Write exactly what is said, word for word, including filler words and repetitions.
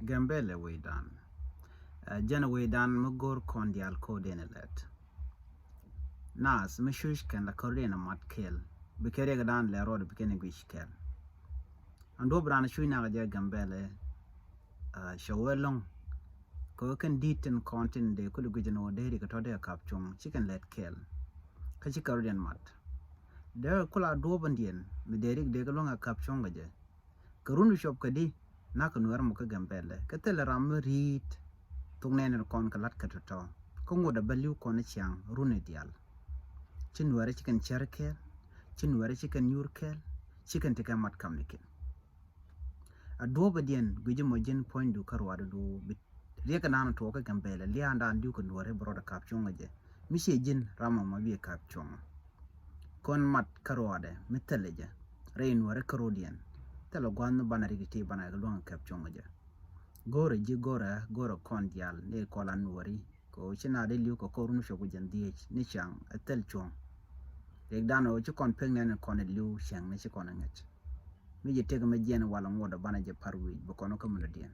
Gambɛlɛ wecdan. Jɛn wecdan mi go̱r kɔn diaal ko̱diɛn ilɛt. Naath mi cuc kɛn la kärdiɛn a mat kɛl, bikɛ riɛkdan lɛ ruɔd bikɛn guic kɛl. An duɔ̱p ran cuc nak jɛ Gambɛlɛ. Cɛ wee lo̱ŋ kɛ wee kɛn di̱t tin kɔn tin dee kul guic ni wä dee rik tɔ̱ dee kap cuɔ̱ŋ ci kɛn lɛt kɛl. Kä ci kärdiɛn mat. Dee kula duɔ̱p an diɛn mi dee rik dee kɛ luäŋ a kap cuɔ̱ŋ kɛ jɛ. Kɛ run cuɔp kɛ di nak kɛ Nuɛr mɔ kä Gambɛlɛ kɛ thilɛ ram mi ri̱i̱t. Thok nɛn in kɔn kɛ lat kɛ tɔ̱tɔ̱ kä ŋot a bä li̱w kɔn i̱ ciaŋ run i̱ diaal. Ci Nuɛr ci kɛn cär kɛɛl, ci Nuɛr ci kɛn nyuur kɛɛl, ci kɛn ti kɛ mat kam ni kɛn. A duɔ̱p a diɛn guici mɔ ji̱n puɔ̱nydu kä ruaaddu bi riɛk kɛ naan tuɔɔk kä Gambɛlɛ liaandan diw kɛ Nuɛr i̱ bɛ rɔɔd a kap cuɔ̱ŋ kɛ jɛ mi ciɛ ji̱n ram mɔ ma bi kap cuɔ̱ŋ. Kɔn mat kä ruɔdɛ mi thilɛ jɛ rɛy Nuɛri kä rɔdiɛn. Thilɛ gua̱n ni banɛ rik ti banɛ kɛ luäŋ kɛp cuɔ̱ŋ jɛ. Go̱rɛ ji̱ go̱rɛ go̱rɛ kɔn diaal ni kɔla Nuɛri kɛ ɣöö ci na dee li̱w kɛ kɔr run cuɔp kɛ jɛn dhiec ni ciaŋ ɛ thil cuɔ̱ŋ. Rik dan ɣöö ci kɔn pek nɛn kɔn ɛ li̱w ciaŋ ni ci kɔn ɛ ŋäc. Mi ji̱ tek mi jiɛn wal ŋuɔt ɛ banɛ jɛ par wi̱i̱ bi kɔn kä mi dɔ̱diɛn.